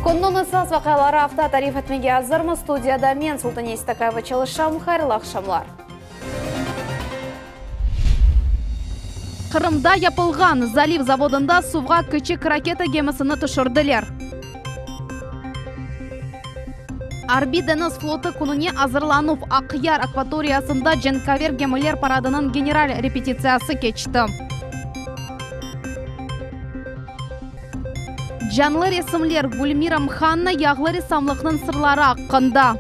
Künniñ esas vaqiaları aqta tarif etmege azırmız. Studiyada men, Sultane İstakayeva, çalışam. Hayırlı aqşamlar. Qırımda yapılğan Zaliv zavodında suvğa kiçik raketa gemisini tüşürdiler. Arbiy deñiz flotu kününe azırlanuv Aqyar akvatoriyasında cenkâver gemiler paradınıñ general repetitsiyası keçti. Canlı resimler, Gülmira Mhanna yağlı ressamlıqnıñ sırları aqqında.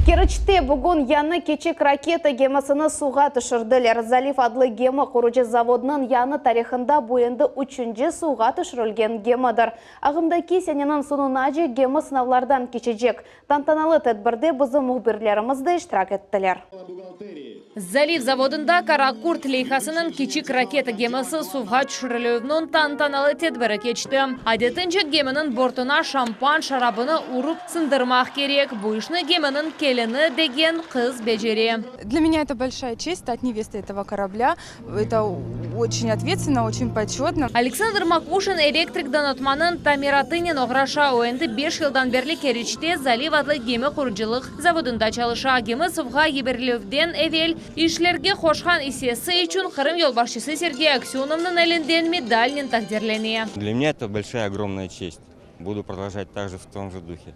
Keriçte bugün yañı kiçik raketa gemisini suvğa tüşürdiler. Zaliv adlı gemi qurucı zavodnıñ yañı tarihında bu endi üçünci suvğa tüşürilgen gemidir. Ağımdaki seneniñ soñunace gemi sınavlardan keçecek. Tantanalı tedbirde bizim mühbirlerimiz de iştirak ettiler. Zaliv zavodında Karakurt leyhasınıñ kiçik raketa gemisi suvğa tüşürilüvniñ tantanalı tedbiri keçti. Adetince, geminiñ bortuna şampan şarabını urıp sındırmaq kerek. Bu işni geminiñ kelini degen qız becere. Для меня это большая честь стать невестой этого корабля. Это очень ответственно, очень почетно. Aleksandr Makuşin elektrik donatmanıñ tamiratınen oğraşa. O endi beş yıldan berli Keriçte Zaliv adlı gemi qurucılıq zavodında çalışa. Gemi suvğa yiberilüvden evel işlerge qoşqan issesi içün Qırım yolbaşçısı Sergey Aksönovnıñ elinden medalnen taqdirlene. Для меня это большая огромная честь. Буду продолжать так же в том же духе.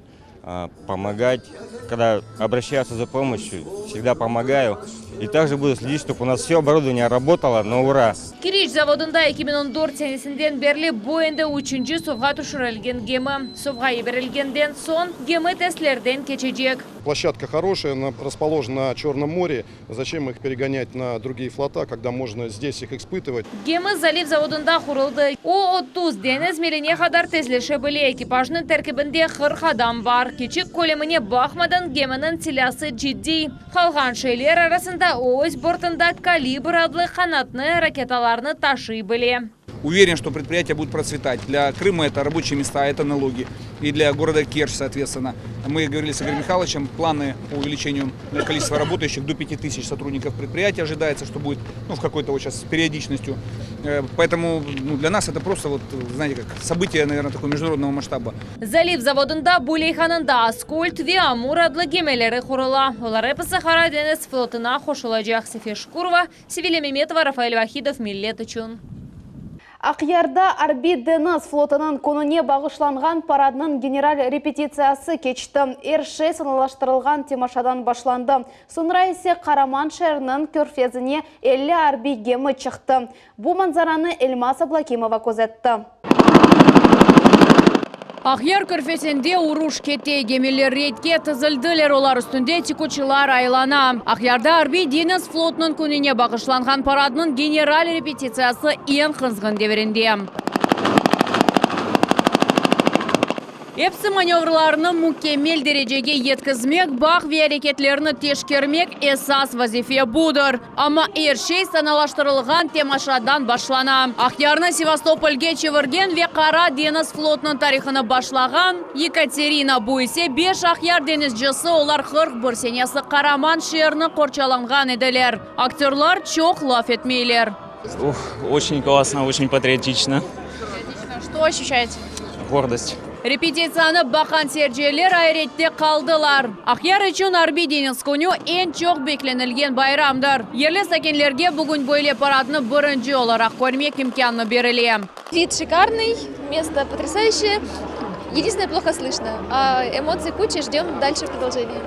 Помогать, когда обращаются за помощью, всегда помогаю. И также буду следить, чтобы у нас все оборудование работало на ура. Keriç zavodında 2014 senesinden berli bu endi üçünci suvğa tüşürilgen gemi. Suvğa yiberilgenden soñ gemi testlerden keçecek. Площадка хорошая, она расположена на Черном море. Зачем их перегонять на другие флота, когда можно здесь их испытывать? Gemi Zaliv zavodında quruldı. O, 30 deñiz miline qadar tezleşe bile. Ekipajnıñ terkibinde 40 adam bar. Kiçik kölemine baqmadan, geminiñ silâsı ciddiy. Qalğan şeyler arasında o, öz bortunda Kalibr adlı qanatlı raketalarnı taşıy bile. Уверен, что предприятие будет процветать. Для Крыма это рабочие места, это налоги. И для города Керчь, соответственно. Мы говорили с Игорем Михайловичем, планы по увеличению количества работающих до 5000 сотрудников предприятия ожидается, что будет, ну, в какой-то вот сейчас периодичностью. Поэтому, ну, для нас это просто, вот, знаете, как событие, наверное, такого международного масштаба. Zaliv zavodında bu leyhanıñ da Askold ve Amur adlı gemileri qurula. Olar episi Qara deñiz flotuna qoşulacaq. Sefiye Şukurova, Sevilâ Memetova, Rafael Vahidov, Millet içün. Aqyarda Arbiy deñiz flotunıñ kününe bağışlanğan paradnıñ general repetitsiyası keçti. Er şey sanalaştırılğan temaşadan başlandı. Soñra ise qaraman şeerniñ körfezine 50 arbiy gemi çıqtı. Bu manzaranı Elmaz Ablâkimova közetti. Aqyar körfezinde uruş kete, gemiler retke tizildiler, olar üstünde tikuçılar aylana. Aqyarda Arbiy deñiz flotunıñ kününe bağışlanğan paradnıñ general repetitsiyası eñ qızğın devirinde. Episi manevrlarnı mükemmel derecege yetkizmek, bağ ve areketlerni teşkermek, esas vazife budır. Amma er şey sanalaştırılğan temaşadan başlana. Aqyarnı Sevastopolge çevirgen ve Qara deñiz flotunıñ tarihını başlağan Yekaterina, bu ise beş Aqyar deñizcisi, olar 41 senesi qaraman şeerni qorçalanğan ediler. Aktörlar çoq laf etmeyler. Oçen klassno, oçen patriotično. Çto oşuşaete? Gordost. Repetitsiyanı baqqan seyirciler ayrette qaldılar. Aqyar içün Arbiy deñiz künü eñ çoq beklenilgen bayramdır. Yerli sakinlerge bugün böyle paradnı birinci olaraq körmek imkânı berile. Вид шикарный, место потрясающее. Единственное, плохо слышно. А эмоций куча, ждем дальше продолжения.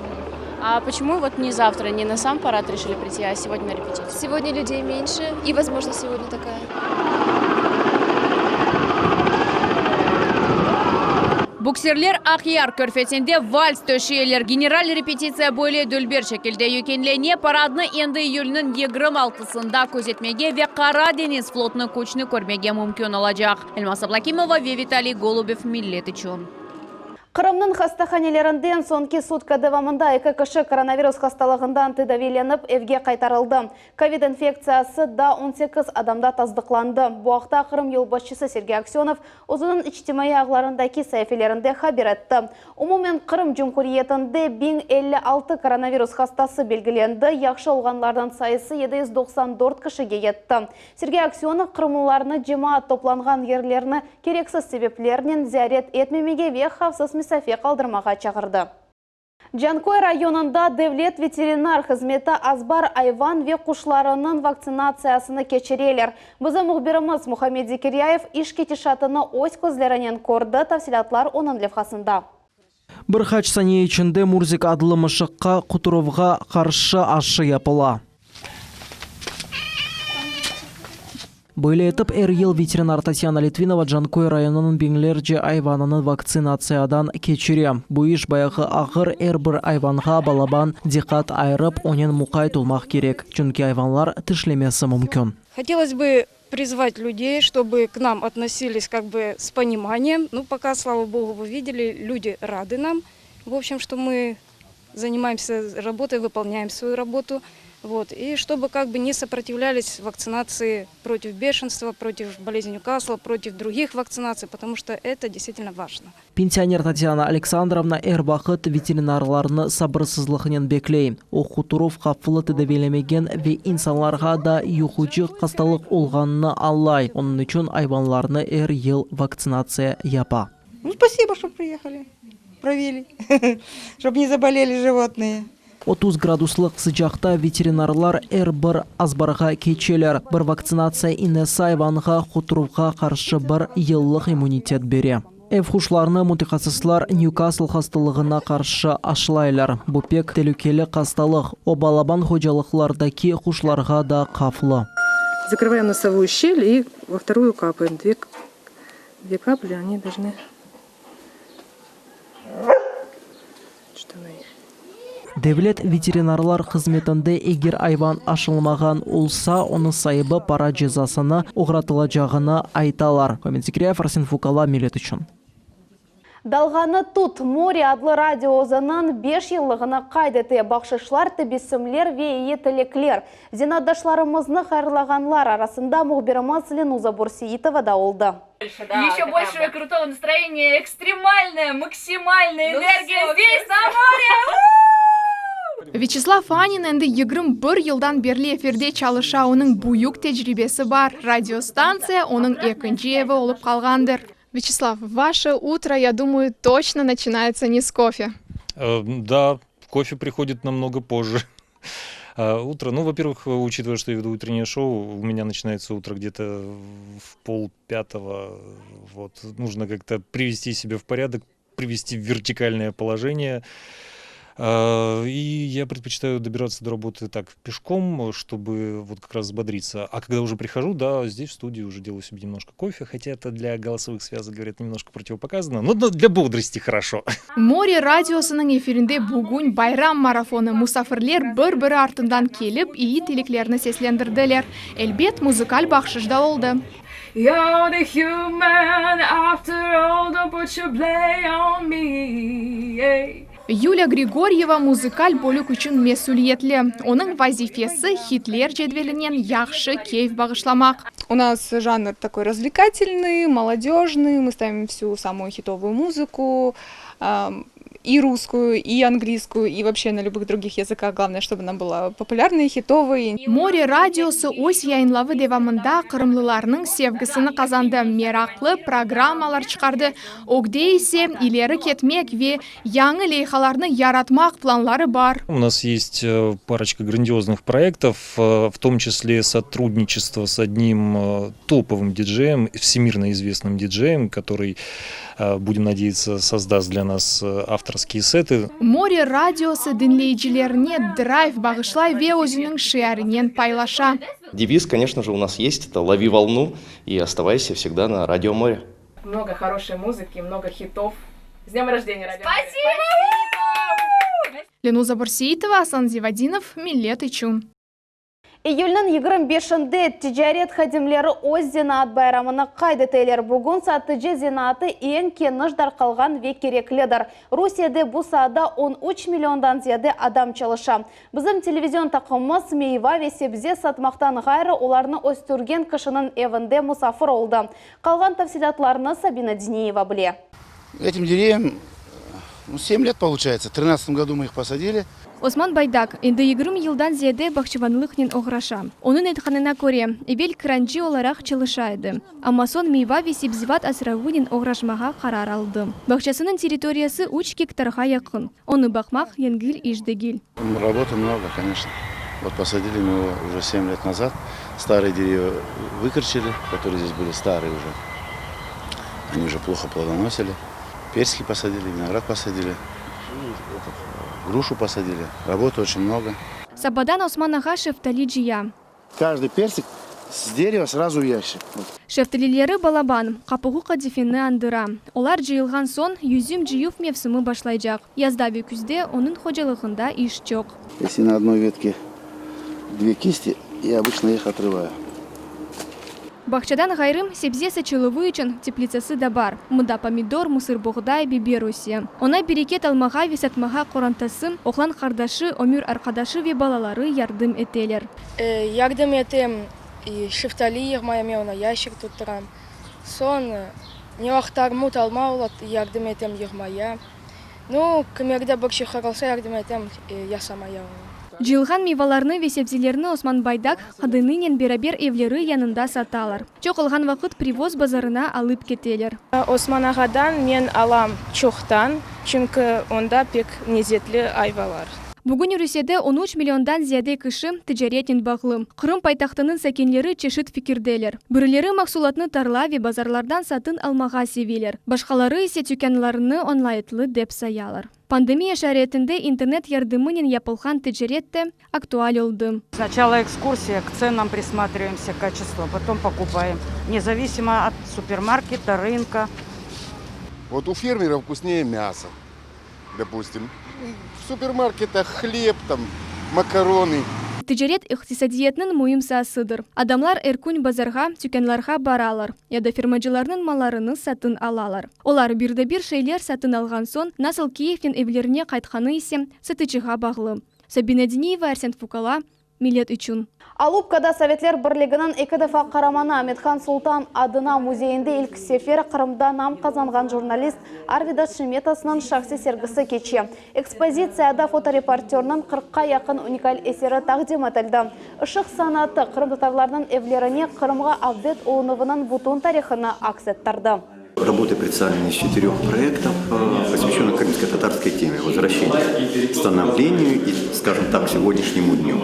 А почему вот не завтра, не на сам парад решили прийти, а сегодня на репетицию? Сегодня людей меньше и возможность сегодня такая. Buksirler Aqyar körfezinde vals töşeyler. General repetitsiya böyle dülber şekilde yekünlene. Paradnı endi iyülniñ 26-sında közetmege ve Qara deñiz flotunıñ küçüni körmege mümkün olacaq. Elmaz Ablâkimova ve Vitaliy Golubev Millet içün. Qırımnıñ hastahanelerinden soñki sutka devamında eki kişi koronavirus hastalığından tedaviylenip evge qaytarıldı. Kovid infektsiyası daa on sekiz adamda tasdıqlandı. Bu aqta Qırım yolbaşçısı Sergey Aksönov özüniñ içtimaiy ağlarındaki saifelerinde haber etti. Umumen Qırım Cumhuriyetinde 1056 koronavirus hastası belgilendi, yahşı olğanlarnıñ sayısı 794 kişige yetti. Sergey Aksönov qırımlılarnı cemaat toplanğan yerlerni kereksiz sebeplernen ziyaret etmemege ve havfsız mesafe qaldırmağa çağırdı. Canköy rayonında devlet veterinar hızmeti azbar ayvan ve quşlarınıñ vaktsinatsiyasını keçireler. Bizim mühbirimiz Muhammed Zekiryayev iş ketişatını öz közlerinen kördi, tafsilâtlar onıñ levhasında. Bir qaç saniye içinde Murzik adlı mışıqqa quturuvğa qarşı aşı yapıla. Böyle etip, er yıl veterinar Tatyana Litvinova Canköy rayonınıñ biñlerce ayvanını vaktsinatsiyadan keçire. Bu iş bayağı ağır, er bir ayvanğa balaban diqqat ayırıp, onen muqayt olmaq kerek, çünki ayvanlar tişlemesi mümkün. Hotelos bı prizvat lyudey, çtobı k nam otnosilis kak bı s ponimaniyem. Nu, poka, slava Bogu, vı videli, lyudi rady nam, v obşem, çto mı zanimaemsâ rabotoy, vıpolnâem svoyu rabotu. Vot, i çtobı kak bı ne soprotivlâlis vaktsinatsii protiv beşenstva, protiv bolezni Nükassla, protiv drugih vaktsinatsiy, potomu çto eto deystvitelno vajno. Pensioner Tatyana Aleksandrovna er vaqıt veterinarlarnı sabırsızlıqnen bekley. O, quturuv havflı tedaviylemegen ve insanlarğa da yuqucı hastalıq olğanını añlay, onıñ içün ayvanlarnı er yıl vaktsinatsiya yapa. Nu, spasibo, şo priyehali, proveli, şob ne zaboleli jivotnıye. 30 graduslıq sıcaqta veterinarlar er bir azbarğa keçeler. Bir vaktsinatsiya inesi ayvanğa quturuvğa qarşı bir yıllıq immunitet bere. Ev quşlarını mütehassıslar Nyukasl hastalığına qarşı aşılaylar. Bu pek telükeli hastalıq, o balaban hocalıqlardaki quşlarğa da havflı. Zakrıvaem nosovuyu şçel i vo vtoruyu kapaem. Dve dve kapli, oni dolžnı Devlet veterinarlar hızmetinde eger ayvan aşılmağan olsa, onıñ saibi para cezasına oğratılacağını aytalar. Muhammed Zekiryayev, Arsen Fukala, Millet içün. Dalğanı tut, more adlı radio özüniñ beş yıllığını qayd ete. Bahşışlar, tebessümler ve eyi tilekler. Zenaatdaşlarımıznı hayırlağanlar arasında mühbirimiz Lenuza Bürseitova da oldı. Еще большего крутого настроения, экстремальная, максимальная энергия здесь, на море! Vyaçeslav Anin endi 21 yıldan berli efirde çalışa, onıñ büyük tecribesi bar, radiostantsiya onıñ ekinci evi olıp qalğandır. Vyaçeslav, ваше утро, я думаю, точно начинается не с кофе. Да, кофе приходит намного позже. Утро, ну, во-первых, учитывая, что я веду утреннее шоу, у меня начинается утро где-то в пол пятого. Вот, нужно как-то привести себя в порядок, привести в вертикальное положение. И я предпочитаю добираться до работы так пешком, чтобы вот как раз взбодриться. А когда уже прихожу, да, здесь в студии уже делаю себе немножко кофе, хотя это для голосовых связок, говорят, немножко противопоказано, но для бодрости хорошо. More radiosınıñ efirinde bugün bayram marafonı, musafirler bir-biri artından kelip, eyi tileklerni seslendirdiler. Elbet, muzıkal bahşış da oldı. You're the human after all, don't put your blame on me. Yuliya Grigoryeva muzıkal bölük içün mesüliyetli. Onıñ vazifesi, hitler cedvelinen yahşı keyf bağışlamaq. У нас жанр такой развлекательный, молодежный, мы ставим всю самую хитовую музыку, и русскую, и английскую, и вообще на любых других языках. Главное, чтобы она была популярной, хитовой. More radiosı öz yayınlavı devamında qırımlılarnıñ sevgisini qazandı, meraqlı programmalar çıqardı. Ögde ise ileri ketmek ve yañı leyhalarnı yaratmaq planları bar. У нас есть э, парочка грандиозных проектов, э, в том числе сотрудничество с одним э, топовым диджеем, всемирно известным диджеем, который, будем надеяться, создаст для нас авторские сеты. More radiosı diñleyicilerine drayv bağışlay ve özüniñ şiarınen paylaşa. Девиз, конечно же, у нас есть. Это «Лови волну и оставайся всегда на Радио Море». Много хорошей музыки, много хитов. С днем рождения, Радио Спасибо! Ленуза Бурсеитова, Асан Зивадинов, Millet içün. İyülniñ 25-inde ticaret hadimleri öz zenaat bayramını qayd eteler. Bugün satıcı zenaatı eñ keniş darqalğan ve kereklidir. Rusiyede bu saada 13 milliondan ziyade adam çalışa. Bizim televizion taqımımız meyva ve sebze satmaqtan ğayrı olarnı östürgen kişiniñ evinde musafir oldı. Qalğan tafsilâtlarnı Sabina Dineyeva bile. Этим деревьям, ну, семь лет получается, в тринадцатом году мы их посадили. Osman Baydak, endi 20 yıldan ziyade bağçabanlıqnen oğraşa. Onıñ aytqanına köre, evel krancı olaraq çalışa edi, amma soñ meyva ve sebzevat asravınen oğraşmağa qarar aldı. Bağçasınıñ territoriyası üç gektarğa yaqın. Onı baqmaq yengil iş degil. Работы много, конечно. Вот посадили мы его уже семь лет назад. Старые деревья выкорчили, которые здесь были старые уже. Они уже плохо плодоносили. Персики посадили, виноград посадили, грушу посадили. Работы очень много. Sabadan Osman ağa şeftali cıya. Каждый персик с дерева сразу в ящик. Вот. Şeftalileri balaban, qapuğı qadifeni añdıra. Olar cıyılğan soñ, yüzüm cıyuv mevsimi başlaycaq. Yazda ve küzde onıñ hocalığında iş çoq. Если на одной ветке две кисти, я обычно их отрываю. Bağçadan ğayrı, sebze saçıluvı içün teplitsası da bar. Mında pomidor, mısırboğday, biber öse. Oña bereket almağa ve satmağa qorantası, oğlan qardaşı, ömür arqadaşı ve balaları yardım eteler. Yardım etem, şeftali yığmaya, men oña ящик tuttıram. Soñ, ne vaqıt armut, alma ola, yardım etem yığmaya. Nu, kimerde bir şey qırılsa, yardım etem yasamaya onı. Cıyılğan meyvalarnı ve sebzelerni Osman Baydak qadınınen beraber evleri yanında satalar. Çoq olğan vaqıt Privoz bazarına alıp keteler. Osman ağadan men alam çoqtan, çünki onda pek lezetli ayvalar. Bugün Rusiyede 13 milliondan ziyade kişi ticaretnen bağlı. Qırım paytahtınıñ sakinleri çeşit fikirdeler. Birileri mahsulatnı tarla ve bazarlardan satın almağa seveler, başqaları ise tükânlarnı oñaytlı dep sayalar. Pandemiya şaraitinde internet yardımınen yapılğan ticaret de aktual oldı. Сначала экскурсия, к ценам присматриваемся, качество, потом покупаем. Независимо от супермаркета, рынка. Вот у фермеров вкуснее мясо, допустим. В супермаркетах хлеб, там, макароны. Ticaret iqtisadiyatnıñ müim saasıdır. Adamlar er kün bazarğa, tükânlarğa baralar ya da fermacılarnıñ mallarını satın alalar. Olar bir de bir şeyler satın alğan soñ nasıl keyfnen evlerine qaytqanı ise satıcığa bağlı. Sabina Diniyeva, Arsen Fukala, Millet içün. Alupkada Sovetler Birliginiñ eki defa qaramanı Amethan Sultan adına müzeyinde ilk sefer Qırımda nam qazanğan jurnalist Arvidas Şemetasnıñ şahsiy sergisi keçe. Ekspozitsiyada fotoreportörniñ qırqqa yaqın unikal eseri taqdim etildi. Işıq sanatı qırımtatarlarnıñ evlerine Qırımğa avdet olunuvınıñ bütün tarihını aks ettirdi. Работы представлены из четырех проектов, посвященных крымско-татарской теме возвращения, становлению и, скажем так, сегодняшнему дню.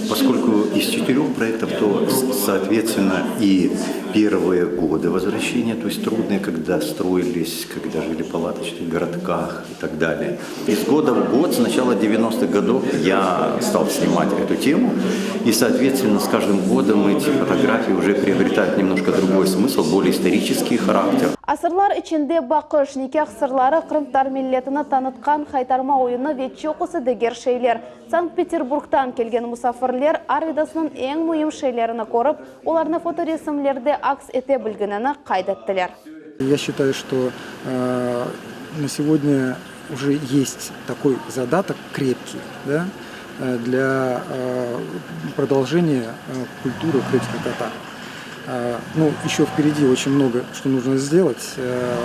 Поскольку из четырех проектов, то, соответственно, и первые годы возвращения, то есть трудные, когда строились, когда жили в палаточных городках и так далее. Из года в год, с начала 90-х годов, я стал снимать эту тему, и, соответственно, с каждым годом эти фотографии уже приобретают немножко другой смысл, более исторический характер. Asırlar içinde baqış, nikâh sırları, qırımtatar milletini tanıtqan haytarma oyunı ve çoqusı diger şeyler. Sankt-Peterburgtan kelgen musafirler Arvidasnıñ eñ müim şeylerini körip, olarnı fotoresimlerde aks ete bilgenini qayd ettiler. Я считаю, что на сегодня уже есть такой задаток крепкий, да, для продолжения культуры крымских татар. Ну, еще впереди очень много что нужно сделать.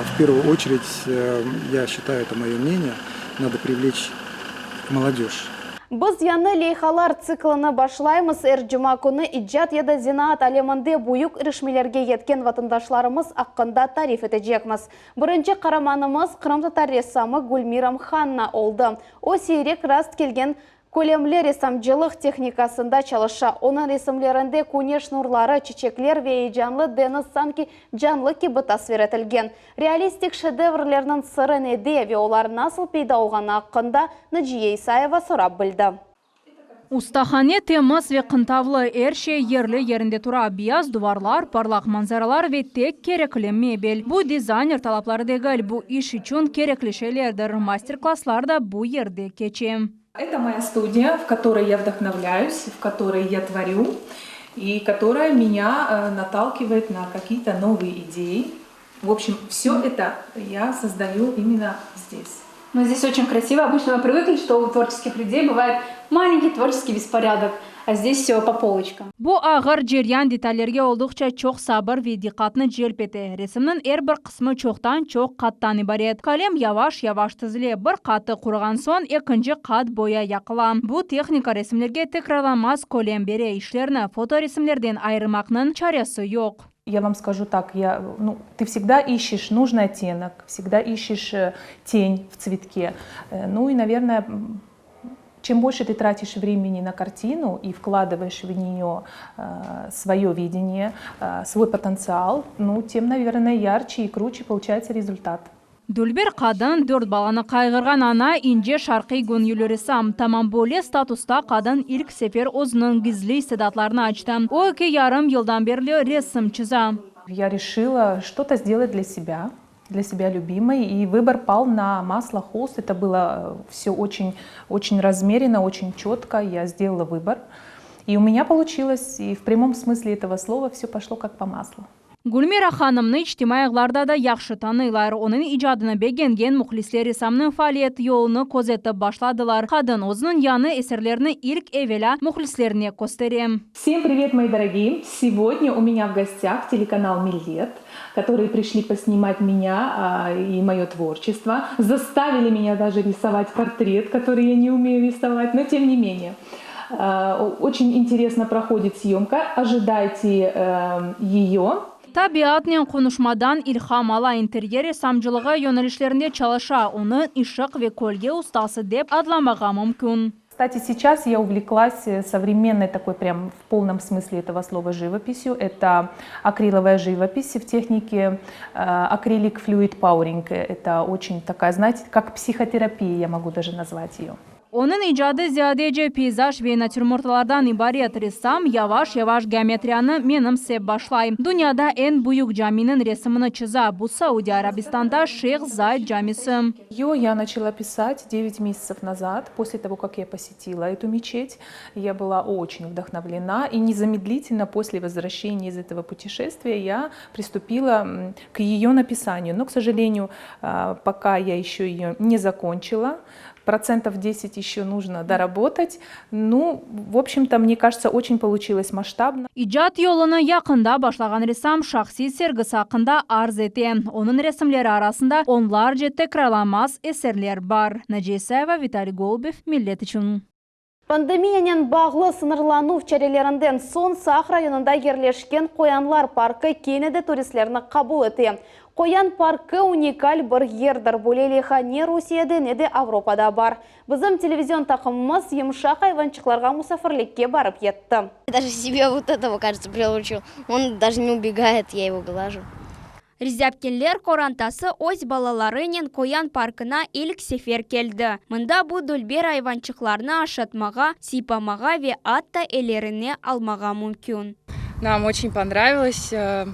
В первую очередь, я считаю, это мое мнение, надо привлечь молодежь. Biz yañı leyhalar tsiklini başlaymız. Er cuma künü icat ya da zenaat aleminde büyük irişmelerge yetken vatandaşlarımız aqqında tarif etecekmiz. Birinci qaramanımız qırımtatar ressamı Gülmira Mhanna oldı. O, siyrek rast kelgen kölemli ressamcılıq tehnikasında çalışa. Onıñ resimlerinde küneş nurları, çiçekler ve eyecanlı deñiz sanki canlı kibi tasvir etilgen. Realistik şedevrlerniñ sırı nede ve olar nasıl peyda olğanı aqqında Naciye İsayeva sorap bildi. Ustahane temiz ve qıntavlı, er şey yerli-yerinde tura, beyaz duvarlar, parlaq manzaralar ve tek kerekli mebel. Bu dizayner talapları degil, bu iş içün kerekli şeylerdir. Master-klasslar da bu yerde keçe. Это моя студия, в которой я вдохновляюсь, в которой я творю и которая меня э, наталкивает на какие-то новые идеи. В общем, все это я создаю именно здесь. Но здесь очень красиво. Обычно мы привыкли, что у творческих людей бывает маленький творческий беспорядок, а здесь все по полочкам. Bu ağır ceryan detallerge olduqça çoq sabır ve diqqatnı celp ete. Resimniñ er bir qısmı çoqtan-çoq qattan ibaret. Qalem yavaş-yavaş tizile, bir qatı quruğan soñ ekinci qat boya yaqıla. Bu tehnika resimlerge tekrarlanmaz kölem bere, işlerni fotoresimlerden ayırmaqnıñ çaresi yoq. Я вам скажу так, я, ну, ты всегда ищешь нужный оттенок, всегда ищешь э, тень в цветке. Э, ну и, наверное, чем больше ты тратишь времени на картину и вкладываешь в нее э, свое видение, э, свой потенциал, ну, тем, наверное, ярче и круче получается результат. Dülber qadın, dört balanı qayğırğan ana, ince şarqiy göñülli ressam. Tamam böyle statusta qadın ilk sefer özüniñ gizli istidatlarını açtı. O, 2,5 yıldan berli resim çıza. Я решила что-то сделать для себя, для себя любимой, и выбор пал на масло холст. Это было все очень, очень размеренно, очень четко. Я сделала выбор. И у меня получилось, и в прямом смысле этого слова все пошло как по маслу. Gülmira hanımnı içtimaiy ağlarda da yahşı tanıylar. Onıñ icadını begengen mühlisler ressamnıñ faaliyet yolunı közetip başladılar. Qadın özüniñ yañı eserlerini ilk evelâ mühlislerine köstere. Всем привет, мои дорогие! Сегодня у меня в гостях телеканал «Миллет», которые пришли поснимать меня а, и мое творчество. Заставили меня даже рисовать портрет, который я не умею рисовать, но тем не менее. А, очень интересно проходит съемка. Ожидайте э, ее. Tabiatnen qonuşmadan ilham ala, interyer ressamcılığı yönelişlerinde çalışa, onı ışıq ve kölge ustası dep adlamağa mümkün. Кстати, сейчас я увлеклась э, современной такой прям в полном смысле этого слова живописью. Это акриловая живопись в технике э, acrylic fluid pouring. Это очень такая, знаете, как психотерапия, я могу даже назвать ее. Onıñ icadı ziyadece peyzaj ve natürmortlardan ibaret. Ressam yavaş-yavaş geometriyanı menimsep başlay. Dünyada eñ büyük caminiñ resimini çıza. Bu Saudiya Arabistanda Şeyh Zayd camisi. Ее я начала писать 9 месяцев назад, после того, как я посетила эту мечеть. Я была очень вдохновлена, и незамедлительно после возвращения из этого путешествия я приступила к ее написанию. Но, к сожалению, а, пока я еще ее не закончила, процентов 10 еще нужно доработать. Ну, в общем-то, мне кажется, очень получилось масштабно. İcat yolunı yaqında başlağan ressam şahsiy sergisi aqqında arz ete. Onıñ resimleri arasında onlarca tekrarlanmaz eserler bar. Naciye Isayeva, Vitaliy Golubev, Millet içün. Pandemiyanen bağlı sıñırlanuv çarelerinden soñ Saq rayonında yerleşken Qoyanlar parkı kene de turistlerni qabul ete. Qoyan parkı unikal bir yerdir. Böyle leyha ne Rusiyede, ne de Avropada bar. Bizim televizion taqımımız yımşaq ayvançıqlarğa musafirlikke barıp yetti. Даже себе вот этого, кажется, приручил. Он даже не убегает, я его глажу. Резяпкинler qorantası öz balalarınen Qoyan parkına ilk sefer keldi. Mında bu dülber ayvançıqlarnı aşatmağa, sıypamağa ve atta ellerine almağa mümkün. Нам очень понравилось. Э,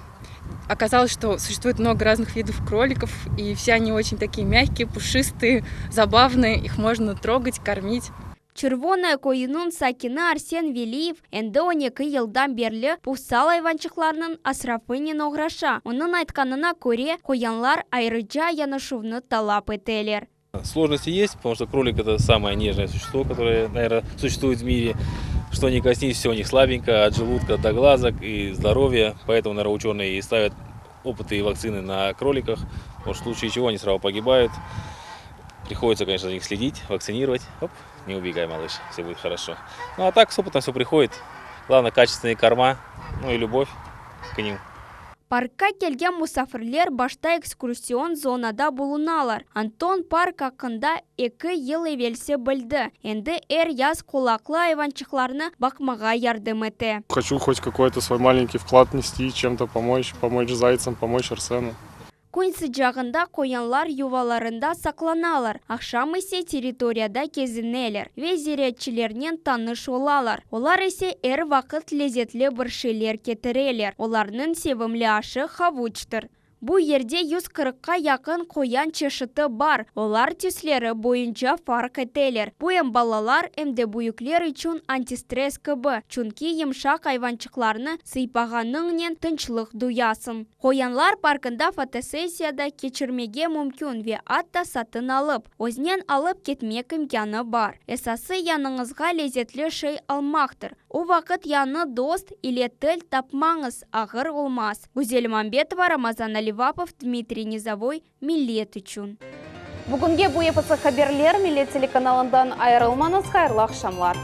оказалось, что существует много разных видов кроликов, и все они очень такие мягкие, пушистые, забавные. Их можно трогать, кормить. Çervonoye köyüniñ sakini Arsen Veliyev endi 12 yıldan berli pufsal ayvançıqlarnıñ asravınen oğraşa. Onıñ aytqanına köre, qoyanlar ayrıca yanaşuvnı talap eteler. Сложности есть, потому что кролик это самое нежное существо, которое, наверное, существует в мире. Что ни коснись, все у них слабенько, от желудка до глазок и здоровья. Поэтому, наверное, ученые и ставят опыты и вакцины на кроликах, потому что в случае чего они сразу погибают. Приходится, конечно, за них следить, вакцинировать. Оп, не убегай, малыш, все будет хорошо. Ну а так с опытом все приходит. Главное, качественные корма, ну и любовь к ним. Parkqa kelgen musafirler başta ekskursion zonada bulunalar. Anton park aqqında 2 yıl evelsi bildi. Endi er yaz qulaqlı ayvançıqlarnı baqmağa yardım ete. Хочу хоть какой-то свой маленький вклад внести, чем-то помочь, помочь зайцам, помочь Арсену. Kün sıcağında qoyanlar yuvalarında saqlanalar, aqşam ise territoriyada kezineler ve ziyaretçilernen tanış olalar. Olar ise er vaqıt lezetli bir şeyler ketireler. Olarnıñ sevimli aşı havuçtır. Bu yerde 140-qa yaqın qoyan çeşiti bar, olar tüsleri boyunca farq eteler. Bu em balalar, em de büyükler içün antistress kibi, çünki yımşaq ayvançıqlarnı sıypağanıñnen tınçlıq duyasıñ. Qoyanlar parkında fotosessiya da keçirmege mümkün ve atta satın alıp, öznen alıp ketmek imkânı bar. Esası, yanıñızğa lezetli şey almaqtır. O vaqıt yañı dost ile til tapmañız ağır olmaz. Güzel Mambetova, Ramazan Alivapov, Dmitriy Nizovoy, Millet içün. Bugünge bu episi haberler, Millet telekanalından ayırılmañız, hayırlı aqşamlar.